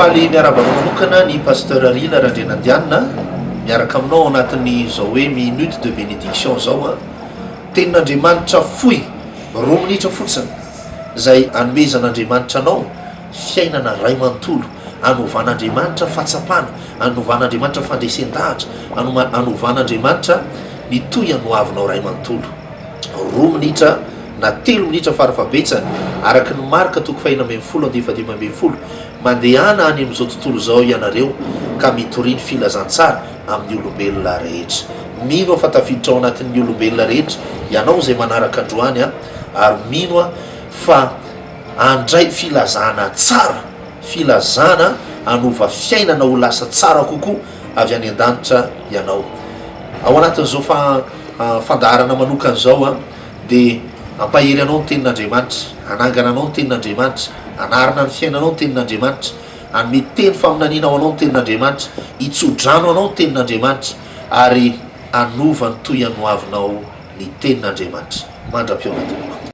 Faly miarahaba anao manokana ny Pasteur Rila Randrianandianina miaraka aminao ao anatin'izao hoe minute de bénédiction izao an. Tenin'Andriamanitra fohy, roa minitra fotsiny, izay anomezan'Andriamanitra anao fiainana ray manontolo, anovan'Andriamanitra fahatsapana, anovan'Andriamanitra fandresen-dahatra, anovan'Andriamanitra ny tohian'ny hoavinao ray manontolo. Roa minitra na telo minitra farafahabetsany, araka ny Marka toko fahenina ambin'ny folo andiany fahadimy ambin'ny folo, Mandehana any amin'izao tontolo izao ianareo ka mitoria ny filazantsara amin'ny olombelona rehetra. Mino aho fa tafiditra ao anatin'ny olombelona rehetra ianao izay manaraka androany an, ary mino aho fa handray filazana tsara, filazana hanova fiainana ho lasa tsara kokoa avy any an-danitra ianao. Ao anatin'izao fandaharana manokana izao an, dia hampahery anao ny Tenin'Andriamanitra, hanangana anao ny Tenin'Andriamanitra, hanarina ny fiainanao ny Tenin'Andriamanitra, hanome teny faminaniana ho anao ny Tenin'Andriamanitra, hitso-drano anao ny Tenin'Andriamanitra, ary hanova ny tohian'ny hoavinao ny Tenin'Andriamanitra. Mandra-pihaona tompoko.